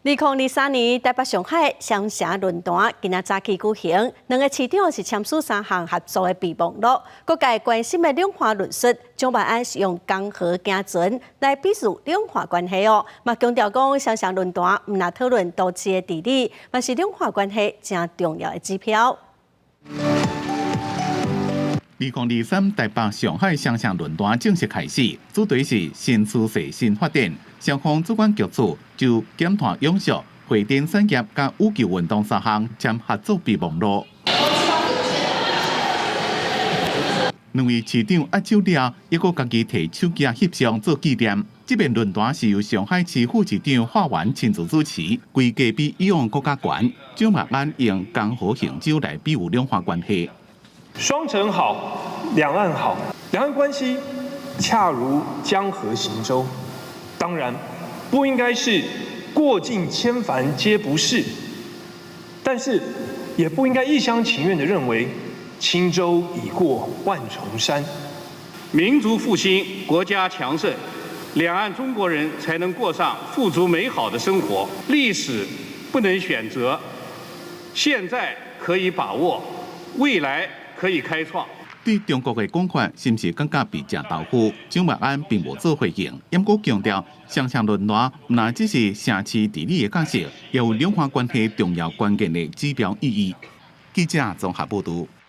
2023年台北上海雙城論壇今仔早起舉行，兩个市長是簽署三項合作的備忘錄。各界關心的兩岸論述，蔣萬安是用江河行船來比喻兩岸關係哦，嘛強調講雙城論壇毋但討論都市的治理，嘛是兩岸關係誠重要的指標。2023台北上海雙城論壇正式開始，主題是新趨勢新發展。雙方主管局處就減碳永續、會展產業佮羽球運動三項簽合作備忘錄。兩位市長握手了，猶閣家己提手機翕相做紀念。這遍論壇是由上海市副市長華源親自主持，規格比以往閣較懸。蔣萬安用江河行舟來比喻兩岸關係。雙城好，兩岸好，兩岸關係恰如江河行舟。當然，不應該是過盡千帆皆不是，但是也不應該一廂情願地認為輕舟已過萬重山。民族復興，國家強盛，兩岸中國人才能過上富足美好的生活。歷史不能選擇，現在可以把握，未來可以開創。對中國的講法，是毋是感覺被食豆腐？蔣萬安並無做回應，毋過強調，雙城論壇毋但只是城市治理的角色，也有兩岸關係重要關鍵的指標意義。記者綜合報導。